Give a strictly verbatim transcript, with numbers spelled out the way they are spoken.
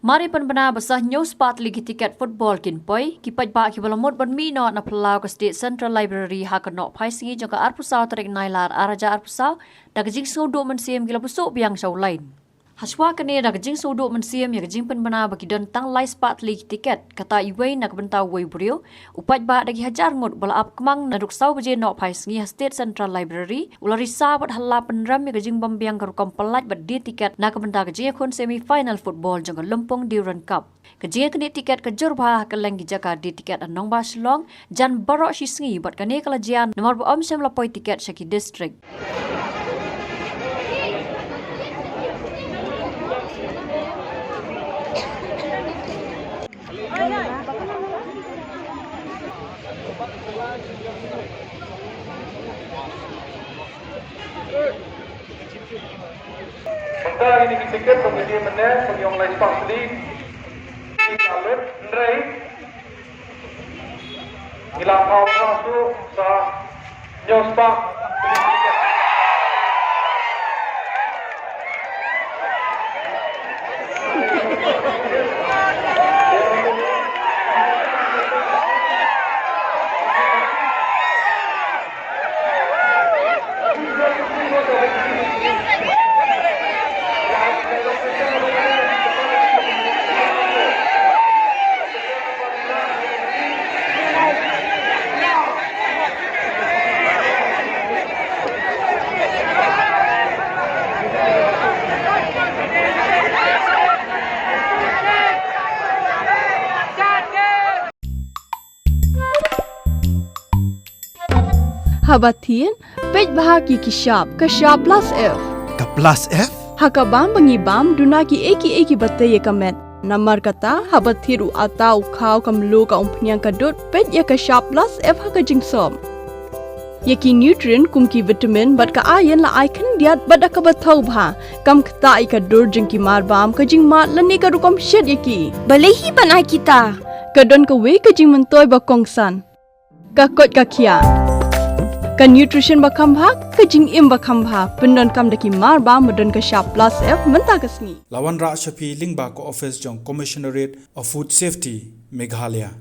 Mar i pynbna ba sa hynñiew spah tylli ki tiket football kin poi, ki paidbah kiba la mut ban mih noh na phyllaw ka State Central Library ha ka Nohphaisngi jong ka arphew saw tarik Nailar ar hajar arphew saw, da ka jingsngewduh mynsiem ki la buh suk biang sha u lain. Hashwa kane da ka jingsngewduh mynsiem ïa ka jingpynbna ba ki don tang lai spah tylli ki tiket, kata iwei na ka bynta uwei u briew, u paidbah da ki hajar ngut ba la ap kmang naduh saw baje Nohphaisngi ha State Central Library, u la risa bad ha la pynrem ïa ka jingbym biang ka rukom pyllait bad die tiket na ka bynta ka jingïakhun semi final football jong ka Lympung Durand Cup. Ka jingïaknieh tiket ka jur bha ha kylleng ki jaka die tiket ha nongbah Shillong, jan baroh shi sngi bad kane ka la jia namar ba ym shym la poi tiket sha ki district. Mynta kine ki tiket ba ngi die mynne, ba ngi ong lai spah tylli. Ngi la lut, hynrei ngi la thaw sa shu sa hynñiew spah. Haba thied, peit bha ïa ki shap, ka shap plus F. Ka plus F? Ha ka bam ba ngi bam, duna kiei kiei kiba tei ïa ka met. Namar kata, haba thied u atta, u khaw, ka mluh, ka umphniang, ka dud, peit ïa ka shap plus F ha ka jingsop. Ïa ki nutrient kum ki vitamin bad ka iron la ai khyndiat bad da kaba thaw bha. Kam ktah ïa ka dur jong ki marbam, ka jingmad lane ka rukom shet ïa ki. Balei hi ban ai kita? Ka don kawei ka jingmyntoi ba kongsan. Ka koit ka khiah. Ka nutrition ba kham bha, ka jingim ba kham bha. Pyndonkam da ki marbam ba don ka shap plus F mynta ka sngi. La wanrah sha phi lyngba ka office jong Commissionerate of Food Safety, Meghalaya.